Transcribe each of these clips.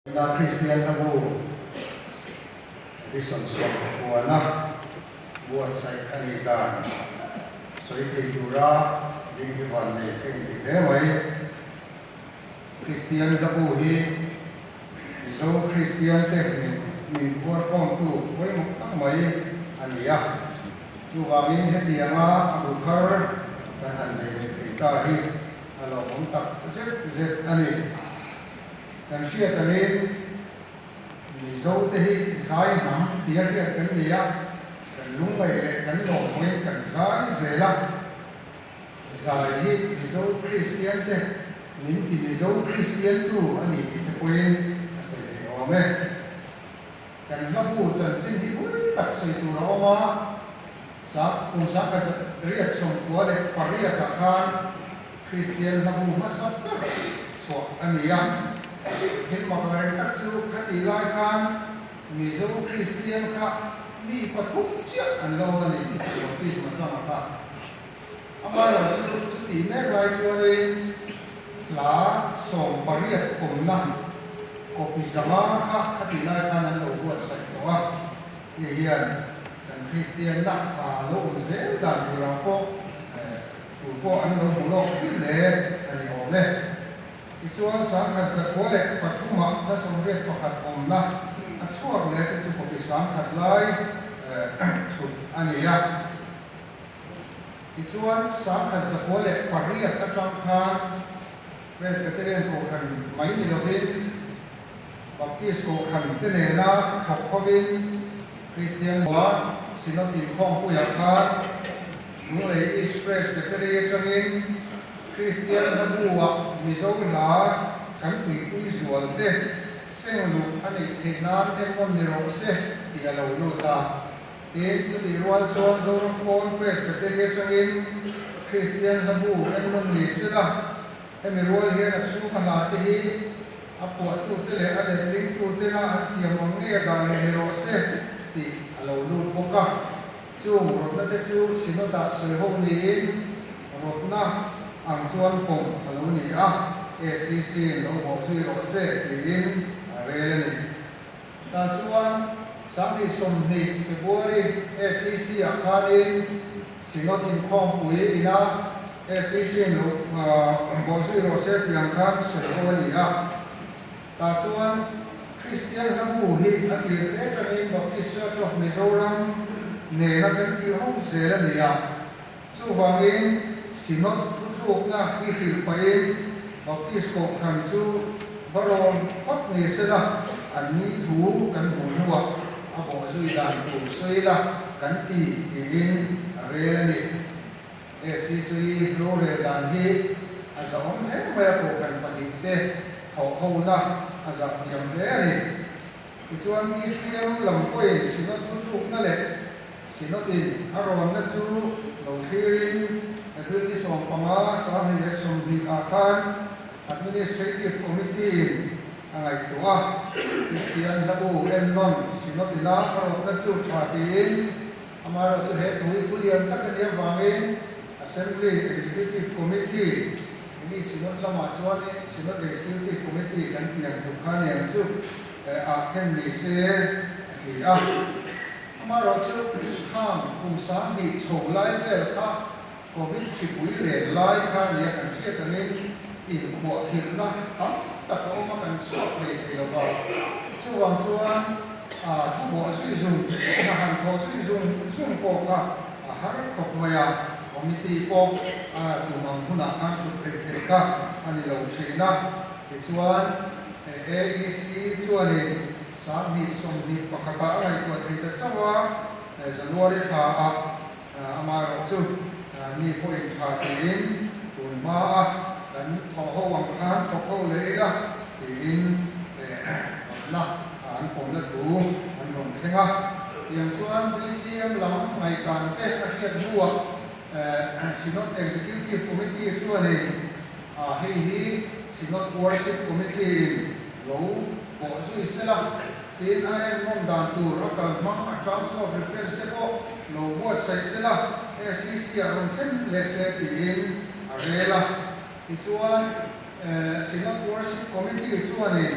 Tuna Kristian hlabu edition 90na buatsaih a nih dan sawi thei tura ding hi van nei ka inti hle mai. Kristian hlabu hi Mizo Kristian te min phuarkhawmtu pawimawh tak mai a ni a. Chuvangin hetianga a bu thar kan han nei leh thei ta hi a lawmawm tak zet zet a ni. Kan hriat angin Mizo te hi zai hnam tia hriat kan ni a, kan lungngaih leh kan lawmpuiin kan zai zel a. Zai hi Mizo Kristian te min ti Mizo Kristian tu a ni tih te pawhin a sawi thei awm e. Kan hlabu chanchin hi vui tak sawi tur a awm a, sa kum 1998 ah khan Kristian hlabu hmasa ber chhuah a ni a. Thil mak la reng tak chu khatih lai khan Mizo Kristian kha mi pathum chiah an lo awm a ni, Baptisma changa kha. Amaherawhchu chutih mek lai chuanin hla 18 awmna copy 500 kha khatih lai khan an lo buatsaih tawh a. Hei hian kan Kristianna a lo awm zel dan turah pawh Tu pawh an lo hmu lawk pui hle a ni awm e. Tichuan 1903ah hla 81 awmna a chhuak leh chu chu copy 10,000 lai chhut a ni a. Tichuan 1908 atang khan Presbyterian Kohhran mai ni lovin Baptist Kohhran te nena thawk hovin Kristian Hua Synod inkhawmpuiah khan Lunglei East Presbytery atangin Kristian hlabu-ah Mizo hla kan tuipui zual te seng luh a neih theih nan ennawn ni rawh se tih a lo lut a. Tin, chutih rual chuan Zoram Pawn Presbytery atangin Kristian hlabu ennawn ni sela, hemi rual hian a chhunga hla te hi a phuahtute leh a letlingtutena an siam ang nge a dah leh ni rawh se tih a lo lut bawk a. Chung rawtna te chu Synod-ah sawi ho niin rawtna ang chuan pawm a lo ni a, ACC-in lo bawhzui rawh se tiin a rel a ni. Tah chuan 2020 February SEC-ah khanin Synod inkhawmpui ina SEC-in lo bawhzui rawh se tih ang khan sawi ho a ni a. Tah chuan Kristian hlabu hi a tir te atangin Baptist Church of Mizoram nena kan tih ho zel a ni a. Chuvangin Synod thutlukna hi hrilh pahin Baptist Kohhran chu va rawn phawt ni sela, an ni thu kan hmuh hnuah a bawhzui dan tur sawi la kan ti tiin a rel a ni. SCC rorel dan hi a zahawm hle mai a, Kohhran pahnihte thawhhona a zah thiam hle a ni. Tichuan BCM lam pawhin Synod thutlukna leh Synod-in a rawnna chu lo thlirin April ni 15, 2020 ah khan Administrative Committee-in a ngaihtuah a, Kristian hlabu ennawn Synod-ina a rawtna chu tha tiin amaherawhchu he thu hi thu lian tak a nih avangin Assembly Executive Committee Ini Synod lamah chuan Synod Executive Committee kan tih ang tluk kha niang chu ah khen ni se a ti a. Amaherawhchu khang kum 2000 chho lai vel kha Covid hripui len lai kha nia kan hriat angin inkhuahkhirhna tam tak a awm a kan chhuak hlei thei lo va. Chuvang chuan thu bawh zui zung zung a han thawh zui zung zung pawh kha a har khawp mai a, committee pawh a tum ang hunah khan thut theih theih kha a ni lo thin a. Tichuan, AEC chuanin 2021 ah a ngaihtuah thei ta chauh a, January thla ah amaherawh chu ni pawhin tha tiin tun hma a kan thawh ho ang khan thawk ho leh ila tiin rawtna an pawmna thu an rawn thleng a. Tiang chuan BCM lam ngaihdan te a hriat hnuah Synod Executive Committee chuanin hei hi Synod Worship Committee-in lo bawh zui sela tiin a ennawn dan tur a kal hmang a terms of reference te pawh lo buatsaih sela SEC-ah rawn thlen leh se tiin a rel a. Tichuan Synod Worship Committee chuanin.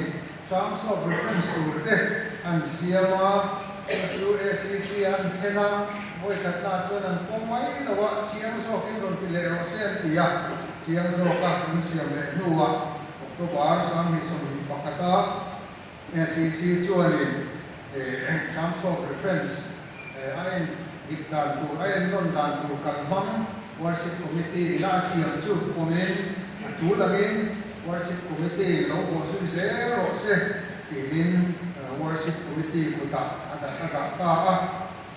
Terms of Reference tur te an siam a, chu chu SEC a an thlen a, vawikhatnaah chuan an pawm mai lo a, chiang zawkin rawn ti leh rawh se an ti a, chiang zawka an siam leh hnuah October 2021 a SEC chuanin Terms of Reference a en dik dan tur, a ennawn dan tur kalhmang Worship Committee ina a siam chu pawmin a tul angin Worship Committee in lo bawhzui zel rawh se tiin Worship Committee kutah a dah a dah ta a.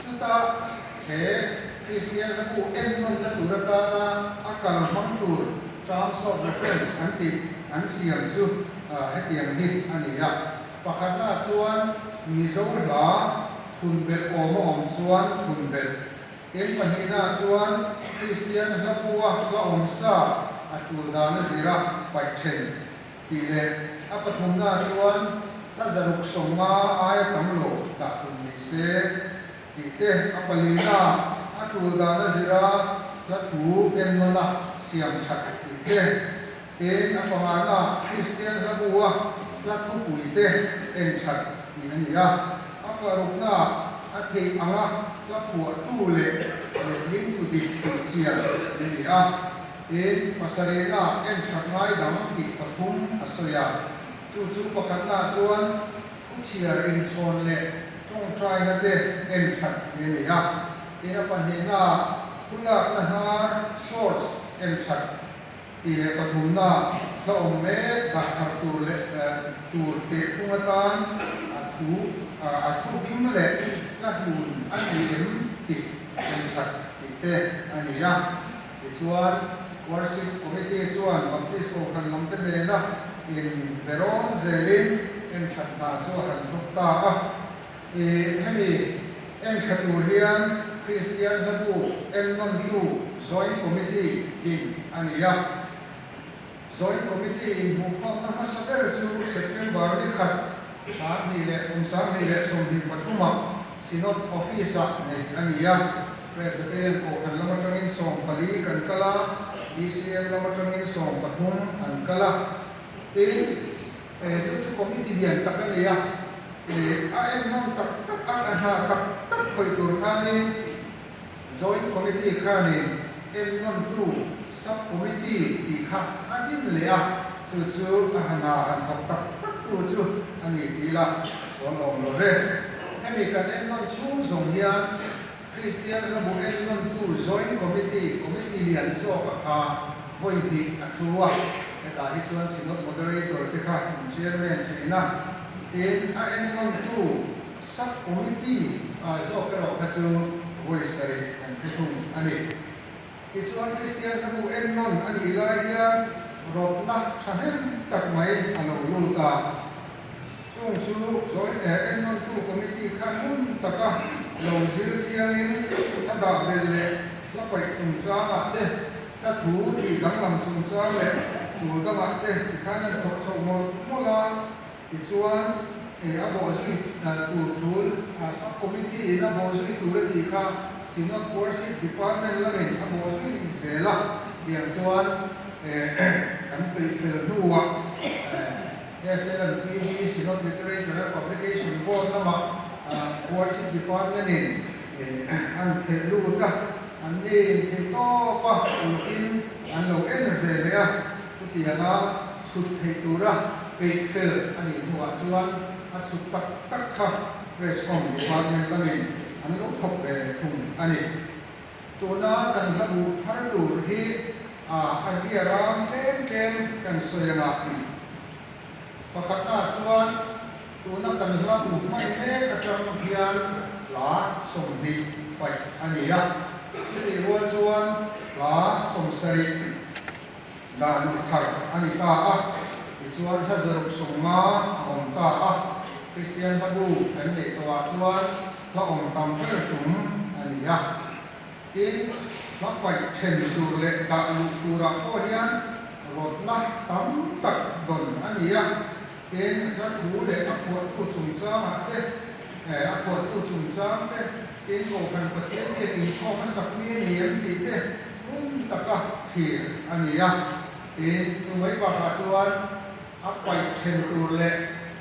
Chutah he Kristian hlabu ennawnna tur atana a kalhmang tur Terms of Reference an tih an siam chu hetiang hi a ni a. Pakhatnaah chuan Mizo hla thun belh awm a awm chuan thun belh. Tin pahnihnaah chuan Kristian hla bua hla awm sa a tul dan a zir a paih then tih leh a pathumnaah chuan hla 650 aia tam lo dah tum ni se tih te a palina a tul dan a zir a hla thu ennawn a siam that tih te Tin, a pangana Kristian hla bua hla thupuite en that tih a ni a. A paruknaah a theih anga hla phuahtu leh letlingtu dik tih chian a ni a. Tin, pasarihnaah en that ngai dang tih pathum a sawi a. Chu chu pakhatnaah chuan thuchhiar inchhawn leh tawngtaina te en that tih a ni a. Tin, a pahnihnaah thulakna hnar, source, en that Tih leh pathumna hla awm mek dah thar tur leh tur tehfung atan a thu a thu him leh hla hlun a ni em tih en that tih te a ni a. Tichuan, Worship Committee chuan Baptist Kohhran lam te nena in berawn zelin en that hna chu a han thawk ta a. I hemi en tha tur hian Kristian hlabu ennawntu Joint Committee din a ni a. Joint Committee inhmuhkhawmna hmasa ber chu September ni khat, 2023 ah Synod Office-ah neih a ni a. Presbyterian Kohhran lam atangin 14 kan kal a, BCM lam atangin 13 an kal a. Tin, Chu chu committee lian tak a ni a, a ennawn tak tak a, a hna tak tak khawih tur khanin Joint Committee khanin ennawntu Sub Committee tih kha a din leh a, chu chu a hna han thawk tak tak tu chu a ni tih ila a sual awm lo ve. Hemi kan ennawn chhung zawng hian Kristian hlabu ennawntu Joint Committee, committee lian zawka kha vawi hnih a thu a, hetah hi chuan Synod Moderator te kha an Chairman thin a, tin a ennawntu Sub Committee zawk erawh kha chu vawi sarih an thu thung a ni. Tichuan Kristian hlabu ennawn a nih lai hian rawtna thahnem tak mai a lo lut a. Chung chu Joint Ennawntu Committee kha ngun taka lo zir chiangin a dah belh leh hla paih chungchangah te, hla thu tih danglam chungchang leh tul dangah te tikhan an thawk chhoh mawlh mawlh a. Tichuan a bawhzui tur tul Sub Committee in a bawhzui tur a tih kha Synod Worship Department lamin a bawhzui zel a. Tiang chuan kan peihfel hnuah SLMPB, Synod Literature and Publication Board lamah Worship Department in an theh lut a, an ni in theih tawp a uluk in an lo en ve leh a, chutianga chhut theih tura peih fel a nih hnuah chuan a chhut tak tak kha Press Com Department lamin an lo thawk ve leh thung a ni. Tuna kan hla buh thar tur hi a zia ram tlem tlem kan sawi ang a. Pakhatnaah chuan tuna kan hla buh hman mek atang hian hla 20 paih a ni a. Chutih rual chuan hla 70 dah luh thar a ni ta a. Tichuan hla 650 a awm ta a. Kristian hla bu kan neih tawhah chuan hla awm tam ber tum a ni a. Tin, hla paih then tur leh dah luh turah pawh hian rawtna tam tak dawn a ni a. Tin, hla thu leh a phuahtu chungchangah te, a phuahtu chungchang te, tin Kohhran Pathian biak inkhawm a sak mi a ni em tih te ngun taka thlir a ni a. Tin, chu mai bakah chuan a paih then tur leh.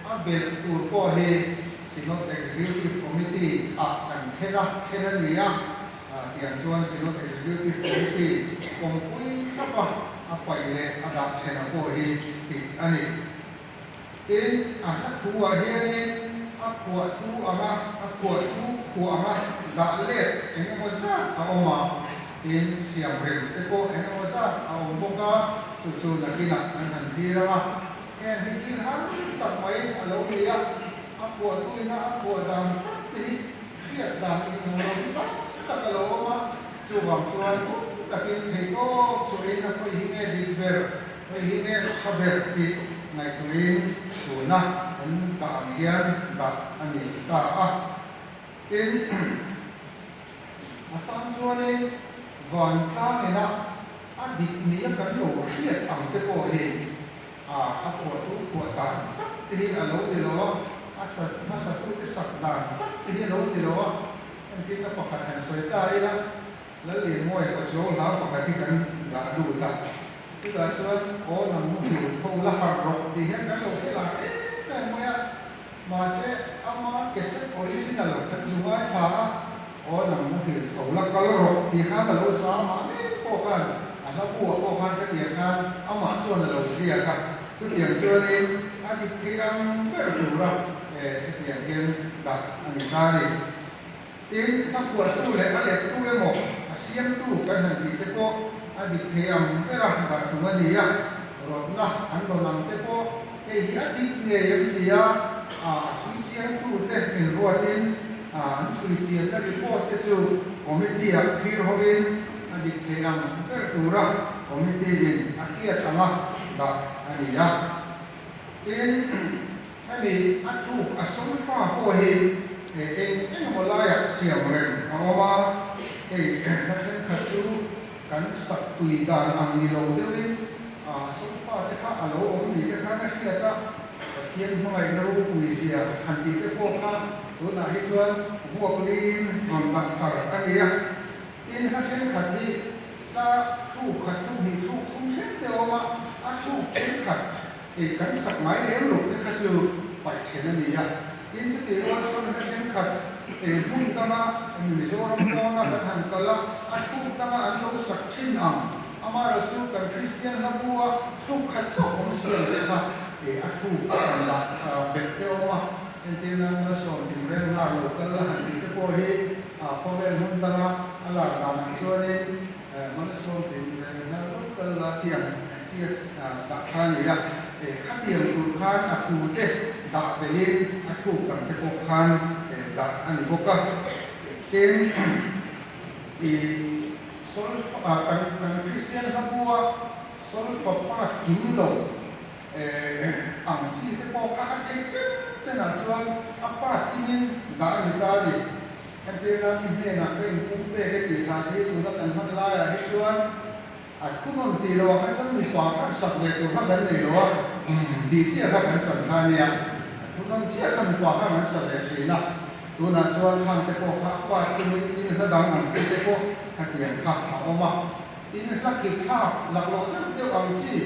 a belh tur pawh hi Synod Executive Committee ah kan thlen a, thlen a ni a, tiang chuan Synod Executive Committee kawngpui thlap a a paih leh a dah thena pawh hi tih a ni. Tin, a hla thu ah hianin a phuahtu anga a phuahtu phuah anga dah let eng emaw zat a awm a, tin, siam rem te pawh eng emaw zat a awm bawk a, chu chu nakinah kan han thlir ang a. Heng hi thil har tak mai a lo ni a, a phuahtu ina a phuah dan tak te hi hriat dan inang lo hi tam tak a lo awm a, chuvang chuan ngun takin theihtawp chhuahin a khawi hi nge dik ber Hei hi nge tha ber tih ngaihtuahin tuna kan dah ang hian dah a ni ta a. Tin, a chang chuanin vantlang ina a dik nia kan lo hriat ang te pawh hi a a phuahtu phuah dan tak te hi a lo ni lo a, a sa hmasatute sak dan tak te hi a lo ni lo a. Entirna pakhat han sawi ta ila. Lallianmawia pawh chu hla pakhat hi kan dah lut a, chutah chuan aw nang muhil tho la harh rawh tih hian kan lo hre lar em em mai a, mahse ama cassette original kan zu ngaithla a, aw nang muhil tho la kal rawh tih khan a lo sa mah ngei pawh khan a hla bu ah pawh khan khatiang khan amah chuan a lo ziak a, chutiang chuanin a dik thei ang ber tura hetiang hian dah a ni ta a ni. Tin, a phuahtu leh a lettu emaw, a siamtu kan han tih te pawh a dik thei ang bera dah tum a ni a, rawtna an rawn ang te pawh hei hi a dik ngei em ti a, a chhui chiangtu te inruatin an chhui chianna report te chu committee ah thlir hovin a dik thei ang ber tura committee in a hriat anga dah a ni a. Tin, Hemi a tluk a solfa pawh hi eng eng emaw laiah siam reng a awm a, hei hla thenkhat chu kan sak tui dan ang ni lo deuhin solfa te kha a lo awm ni te khan a hriat a, Pathian hmangaihna ropui zia han tih te pawh kha tunah hi chuan vuak liin rawn dah thar a ni a. Tin, hla thenkhat hi hla thluk khat thluk hnih thluk thum thleng te a awm a, a thluk thenkhat Ih, kan sak ngai lem loh te kha chu paih then a ni a, tin chutih rual chuan hla thenkhat eng hmun danga Mizoram pawna kan han kal a, a thluk danga an lo sak thin ang, amaherawh chu kan Kristian hla bu a thluk khat chauh awm si ang te kha ih a thluk han dah belh te awm a, entir nan malsawm tinreng hnar lo kal la han tih te pawh hi khawvel hmun danga a lar dan ang chuanin Malsawm tinreng hnar lo kal la tih ang chi a dah kha a ni a, khatiang tur khan a thu te dah belhin a thluk dang te pawh khan dah a ni bawk a. Tin, i solfa kan kan Kristian hla bua solfa part kim lo ang chi te pawh kha a theih chen chenah chuan a part kimin dah a ni ta a ni. Entir nan i hnenah ka inpum pek e tih hla hi tuna kan hman laiah hi chuan A thu nawn tih loh ah kha chuan mipa khan sak ve tur kha kan nei lo a, umm tih chiah kha kan chan kha a nia. A thu nawn chiah kha mipa khan an sa ve thin a, tunah chuan khang te pawh kha a part kimin tin hla dang ang chi te pawh khatiang kha a awm a. Tin hla kip thlak laklawh deuh deuh ang chi,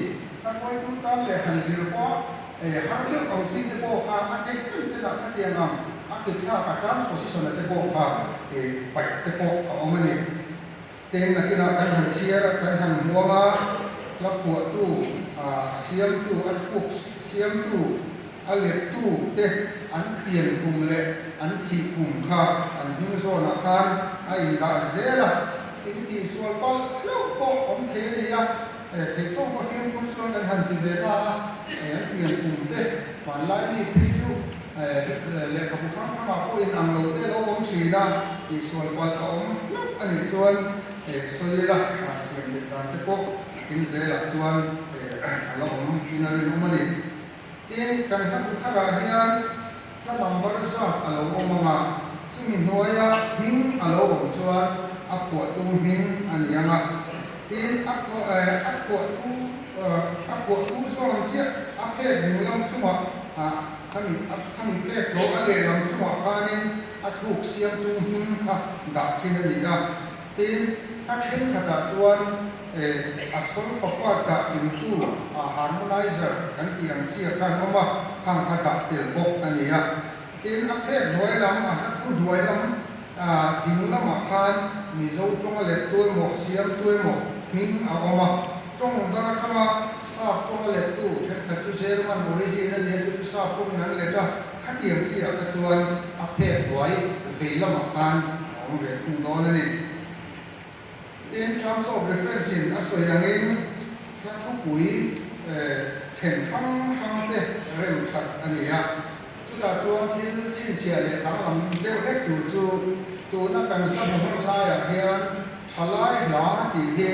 hla hruaitu tan leh han zir pawh a har deuh ang chi te pawh kha a theih chen chen ah khatiang ang a kip thlak a transposition a te pawh kha paih te pawh a awm a ni. Tin, nakinah kan han chhiar a, kan han hmuang a, hla phuahtu, a siamtu, a thuk siamtu, a lettu te an pian kum leh an thih kum kha an hming zawnah khan a indah zel a, thil tihsual palh hlauh pawh awm thei a ni a, theihtawpa fimkhur chuan kan han ti ve ta a, an pian kum te hmanlai mi phei chu Lehkhabu hrang hrangah pawh in ang lo te lo awm thin a, tihsual palh a awm hlauh a nih chuan sawi ila siam leh dan te pawh tin zelah chuan a la awm in a rinawm a ni. Tin, kan hla bu tharah hian hla number zat a lo awm ang a, chumi hnuaia hming a lo awm chuan a phuahtu hming a ni ang a, tin a phuahtu a phuahtu zawn chiah a phek ding lam chungah Khami khami pek tawh a lehlam chungah khanin a thluk siamtu hming kha dah thin a ni a. Tin, a thenkhatah chuan a solfa part dah timtu a harmonizer kan tih ang chi a khan awm a. khang kha dah tel bawk a ni a. Tin, a phek hnuai lam, a hla thu hnuai lam ding lamah khan Mizo tawnga lettu emaw, siamtu emaw hming a awm a. Tawng dang atanga sap tawnga lettu thenkhat chu German origin a nia, chu chu sap tawngin an let a, khatiang chiah kha chuan a phek hnuai vei lamah khan a awm ve thung dawn a ni. In terms of reference in a sawi angin hla thupui then hrang hrang te rem that a ni a. Chutah chuan thil chhinchhiah leh danglam deuh hlek tur chu tuna kan hla hmu hman laiah hian thalai hla tih hi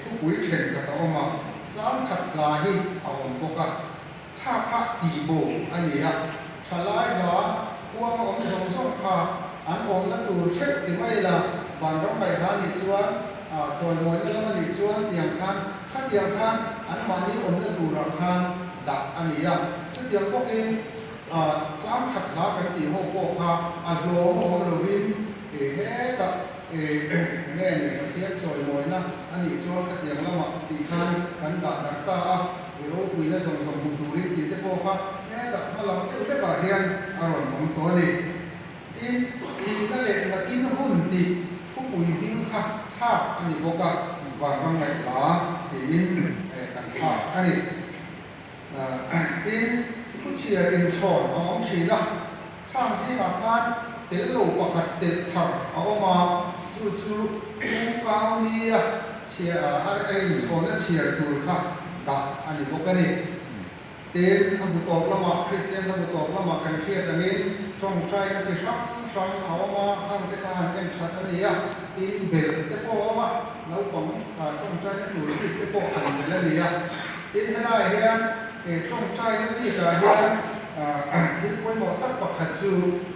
thupui thenkhat a awm a, changkhat hla hi a awm bawk a. Kha kha tih bo a ni a, thalai hla huanga awm zawng zawng kha an awmna tur theuh ti mai la, vanram ngaihhla nih chuan, chawimawina lam a nih chuan tiang khan khatiang khan anmahni awmna turah khan dah a ni a. Chutiang bawkin chang khat hla kan tih ho pawh kha a hlawm a awm lovin hetah eng nge ni Pathian chawimawina a nih chuan khatiang lamah tih khan kan dah darh ta a. I ropuina zawng zawng hmu turin tih te pawh kha hetah hma lam deuh hlekah hian a rawn awm tawh a ni. Tin, thihna leh nakin hun tih thupui hming kha thlak a ni bawk a, vanram ngaihhla tiin kan thlak a ni. Tin, thuchhiar inchhawn a awm thin a, khang zingah khan tel lo pakhat telh thar a awm a, chu chu Kungkau nia chhiar a inchhawnna chhiar tur kha dah a ni bawk a ni. Tin, a hmu tawp lamah, Kristian hla hmu tawp lamah kan hriat angin tawngtaina chi hrang hrang a awm a, khang te kha han en that a ni a, tin belh te pawh a awm a, naupang tawngtaina tur bik te pawh han belh a ni a. Tin, helaiah hian tawngtaina bikah hian thil pawimawh tak pakhat chu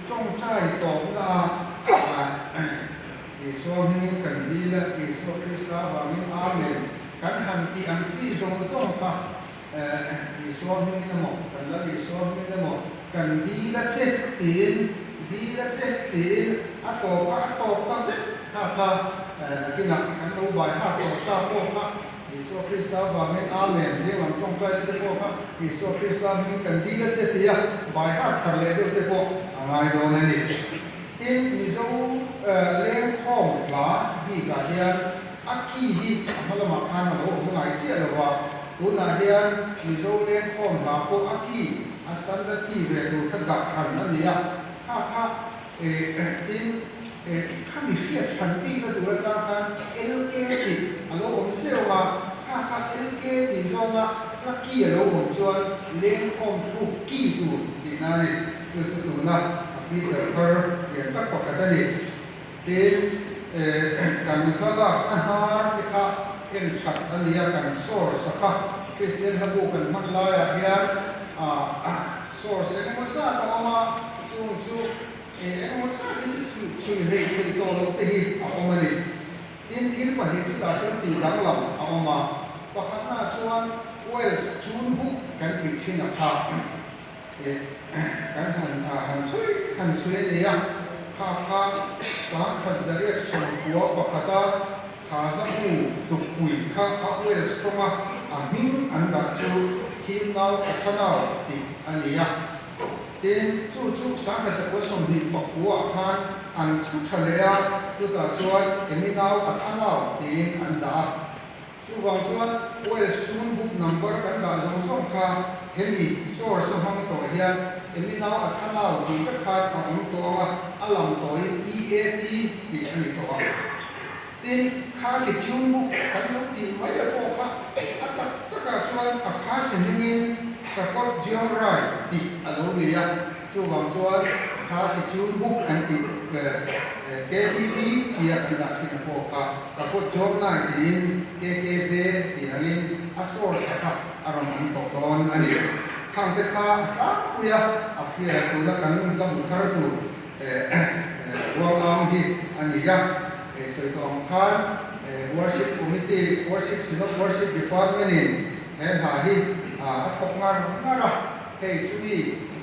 tawngtai tawpna a Isua hmingin kan dil a, Isua Krista avangin Amen kan han tih ang chi zawng zawng kha Isua hmingin emaw, kan Lal Isua hmingin emaw kan dil a che tiin, dil a che tiin a tawp kha a tawp ta vek kha kha nakinah kan lo bai hat tawh sa pawh kha Isua Krista avangin Amen zing lam tawngtaina te pawh kha Isua Krista hmingin kan dil a che tia bai hat thar leh deuh te pawh a ngai dawn a ni. Tin, Mizo lengkhawm hla bikah hian a ki hi a hma lamah khan a lo awm ngai chiah lo va, tunah hian Mizo lengkhawm hla pawh a ki, a standard key ve tur kha dah hran a ni a, kha kha tin khami hriat hran bikna tur atang khan LK tih a lo awm zeuh a, kha kha LK tih zawnga hla key a lo awm chuan lengkhawm thluk key tur tihna a ni. Chu chu tuna a feature thar lian tak pakhat a ni. Tin, kan hla lak a hnar te kha en that a ni a, kan source a kha Kristian hlabu kan hman laiah hian source eng emaw zat a awm a, chung chu eng emaw zat hi chu chhui hleih theih tawh loh te hi a awm a ni. Tin, thil pahnih chutah chuan tih danglam a awm a, pakhatnaah chuan Welsh Tune Book kan tih thin a kha. Kan han han chhui han chhui a ni a, kha kha 1881 a kha hlabu tlukpui kha a Wales tawnga a hming an dah chu Himnau Athanau tih a ni a. Tin, chu chu 1929 ah khan an chhu tha leh a, chutah chuan Eminau Athanau tiin an dah a. Chuvang chuan Wales Tune Book number kan dah zawng zawng kha hemi source a hmang tawh hian Eminau Athanau tih vek khan a awm tawh ang a, a lang tawiin EAT tih a ni tawh ang. Tin, Khasi Tune Book kan lo tih mai la pawh kha a tak takah chuan a Khasi hmingin Kakawt Jeongrai tih a lo ni a. Chuvang chuan Khasi Tune Book kan tih KTB tia kan dah thin a pawh kha ka kut zawm lai tiin KKZ tih angin a source a kha a rawn awm tawh dawn a ni. Khang te kha a tlangpui a, a fiah tuna kan la bu thar tur ruangam hi a ni a. Sawi tawh ang khan Worship Committee, Worship Synod Worship Department in he hna hi a thawk ngar ngar a. Hei chumi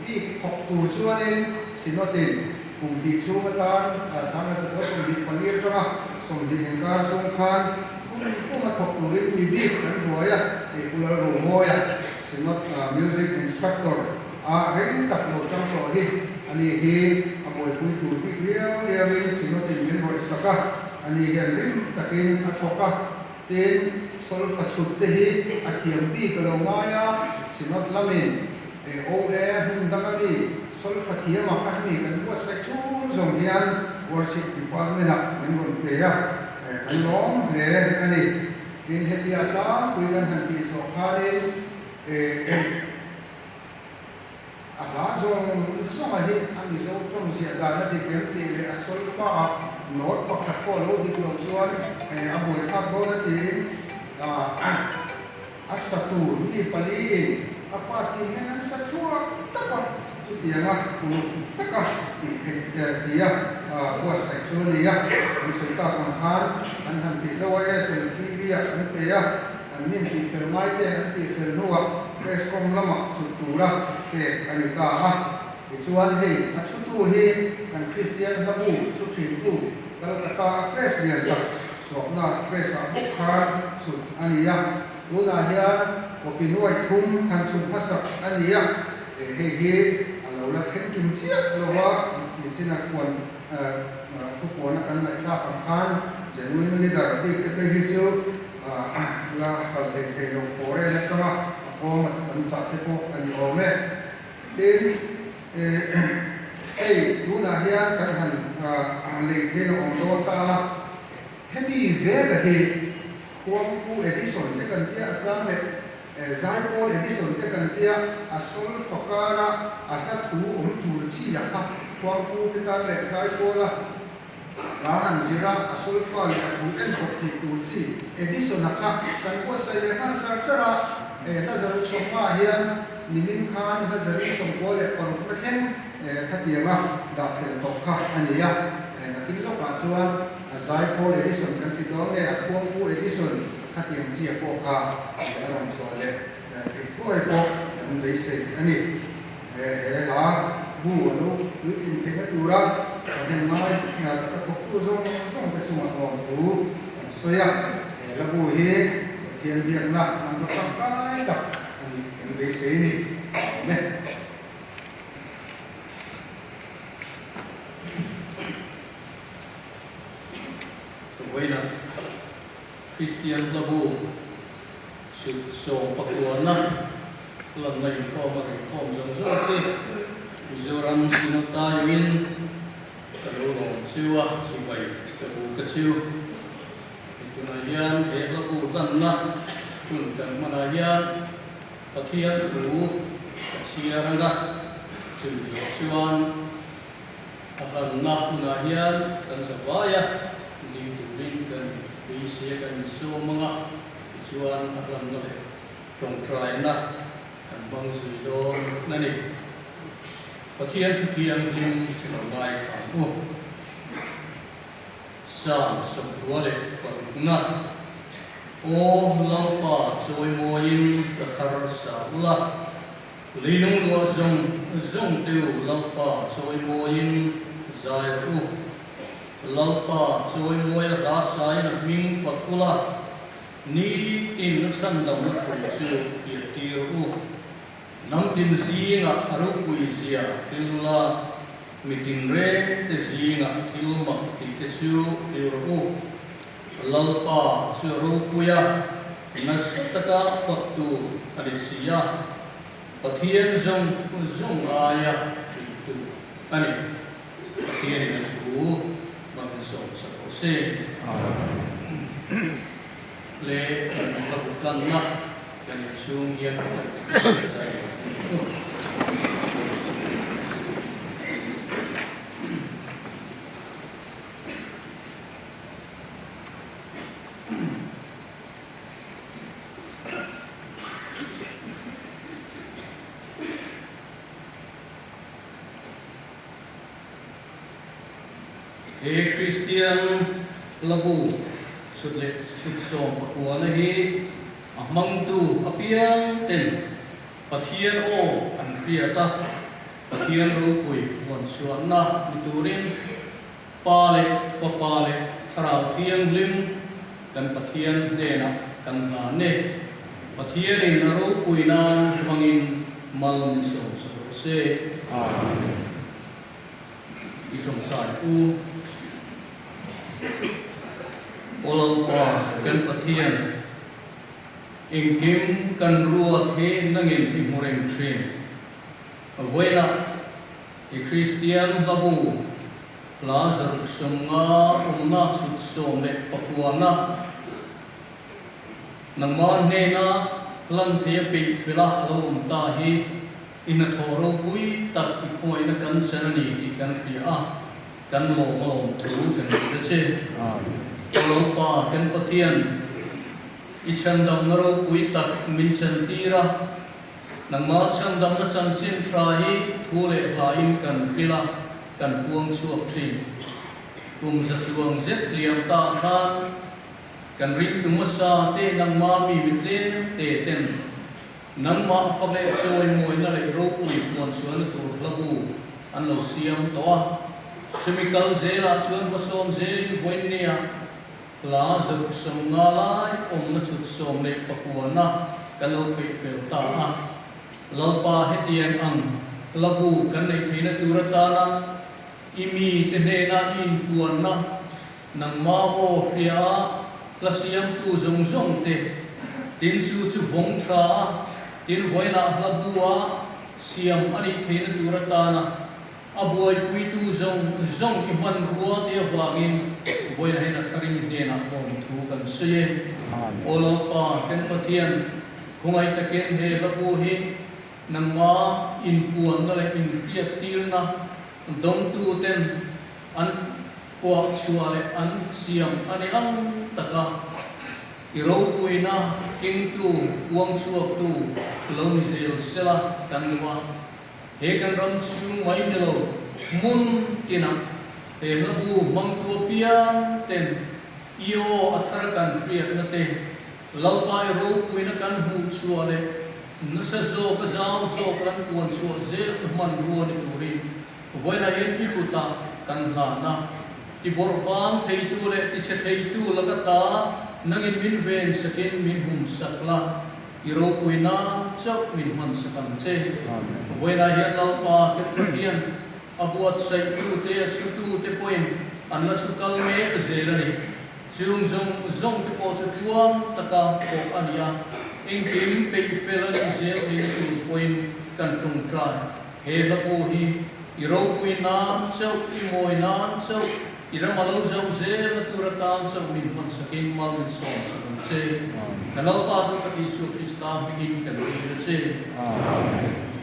bik thawk tur chuanin Synod-in kum hnih chhung atan 1924 atanga 20 inkar chhung khan hun puma thawk turin mi bik kan ruai a, hei Pu Lalromawia, Synod Music Instructor. a rei tak lo tang tawh hi a ni hi a buaipui tur bik liau liauin Synod in min rawih sak a, a ni hian rim takin a thawk a, tin solfa chhut te hi a thiam bik a lo ngai a, Synod lamin OA hmun dang a mi solfa thiam a kha hemi kan buatsaih chhung zawng hian Worship Department ah min rawn pe a, kan lawm hle a ni. Tin hetia tlangpui kan han tih zawh khanin A hla zawng zawnga hi a Mizo tawng ziah dan a dik em tih leh a solfa ah note pakhat pawh a lo dik loh chuan a buaithlak dawn a tiin a sa tur mi paliin a part kim hian an sa chhuak tawp a, chutianga uluk taka tih theih tia buatsaih chu a ni a, an sawi tak ang khan an han ti zo a, SLPB ah an pe a. An nin tihfel ngaite an tihfel hnuah press com lamah chhut tura pek a ni ta a. Tichuan hei a chhutu hi kan Kristian hlabu chhu thintu Calcutta a press lian tak Swapna press ah bawk khan chhut a ni a. Tunah hian copy nuai thum han chhut hmasak a ni a. Hei hi a lo la thleng kim chiah lova nichina kuan thupuana kan ngaihthlak ang khan genuine leader bik te phei hi chu La kal hlei thei lo foreign atanga a kawng a an chah te pawh a ni awm e. Tin, hei tunah hian kan han lei thein a awm dawn ta a, hemi veka hi Khuangpu Edison te kan tia a chang leh Zaipawl Edison te kan tia a sol fakara a hla thu awm tur chi a kha Khuangpu te tan leh Zaipawla Hla han zir a, a solfa leh a thu en kawp theih tur chi Edison-a kha kan buatsaih leh nghal char char a, he hla zaruk sawmnga hian nimin khan hla zaruk sawmkua leh parukna thleng khatianga dah fel tawh kha a ni a, nakin lawkah chuan a zaipawl Edison kan ti dawn nge a khuangpu Edison khatiang chi a pawh kha a rawn chhuah leh theih thuai pawh kan beisei a ni. He hla bu a lo puitlin theihna tura thahnem ngai taka thawktu zawng zawng te chungah lawmthu kan sawi a. He hla bu hi Pathian biakna hmanraw tangkai tak a nih kan beisei a ni. Amen. Vawiinah Kristian hla bu Sut sawm pakuana lanna inkhawm a rinkhawm zawng zawng te Mizoram Synod taiin ka lo lawm chiu a, chibai ka bu ka chiu. Hei tunah hian he hla bu lanna hun kan hmanah hian Pathian thu ka chhiar anga chumi zawh chuan a hlanna hunah hian kan zavai a, ding turin kan beisei a, kan insawm anga. Tichuan a hlanna leh tawngtaina kan hmang zui dawn a ni. Pathian thu thianghlim lo ngaithla ang u. Psalm 26na, Aw Lalpa chawimawiin ka thar sa ula, leilung luah zawng zawng te u Lalpa chawimawiin zai rawh u. Lalpa chawimawi a hla sain a hming fak ula, nitin a chhandamna thu chu hriat tir u. Hnam tin zingah a ropui zia thil ula, mi tinreng te zingah thil mak tih te chu thil rawh u. Lalpa chu a ropui a, nasa taka fak tur a ni si a, Pathian zawng zawng aia ṭih tur a ni. Pathianin a thu hmang sawm sak rawh se. Le kan hla bu tlanna kan inchhung hian ngaih takin zai lo ang u. He Kristian hlabu chhut leh chhut sawm pakuana hi a hmangtu apiang ten Pathian aw an hriat a, Pathian ropui huan chhuahna ni turin Pa leh Fapa leh Thlarau Thianghlim kan Pathian hnenah kan hlan e. Pathianin a ropui nan hmangin mal min sawm sak rawh se. se. Amen. I tawngtai u. Aw Lalpa kan Pathian, engkim kan ruat hi nangin i hmu reng thin. Vawilah i Kristian hlabu hla zaruk 50 awmna chhut 19na nangmah hnena hlan theia peih fela a lo awm ta hi i hnathawh ropui tak i khawngaihna kan chan a ni tih kan hria a, kan lawm a lawm thu kan hrilh a che. Aw Lalpa kan Pathian, i chhandamna ropui tak min chantir a, Nangmah chhandamna chanchin tha hi thu leh hlain kan hrilh a, kan puang chhuak thin. Kum za chuang zet liam ta khan kan ringtu hmasa te nangmah mi mitlem te ten nangmah fak leh chawimawina leh ropui puan chhuahna tur hlabu an lo siam tawh a. Chumi kal zelah chuan hmasawm zelin vawiinnia Hla 150 lai awmna chhut 19na kan lo peih fel ta a. Lalpa hetiang ang hlabu kan neih theihna tur atana i mite hnena i inpuanna nangma aw hria a hla siamtu zawng zawng te tin chu chu vawng tha a tin vawiinah hlabu a siam a nih theihna tur atana A buaipuitu zawng zawng i hmanrua te avangin vawiin hian a tharin hnenah hlawm thu kan sawi e. Aw Lalpa, kan Pathian, khawngaih takin he hlabu hi nangma inpuanna leh inhriattirna dawngtu ten an phuah chhuah leh an siam a ni ang taka i ropuina kengtu, puang chhuaktu lo ni zel sela kan duh a. He kan ram chhung mai ni lo hmun tinah he hlabu hmangtu apiang ten i aw a thar kan hriatna te, Lalpai ropuina kan hmuh chhuah leh nasa zawk a zau zawk kan puan chhuah zel na hmanrua ni turin vawiinah hian i kutah kan hlan a. Tibawrhbang theitu leh tichhe theitu laka ta nangin min ven sakin min hum sak la. I ropui nan chauh min hman sak ang che. Vawiinah hian Lalpa kan Pathian a buatsaihtu te a chhutu te pawhin an la chhu kal mek zel a ni. Chung zawng zawng te pawh chu tluang taka pawh a ni a, engkim peih fel a nih zel theihna tur pawhin kan tawngtai. He hla pawh hi i ropui nan chauh, i mawi nan chauh, I ram a lo zauh zel a tur atan chauh min hman sakin mal min sawm sak ang che. Ka Lalpa duh tak Isua Krista hmingin kan dil a che. Amen.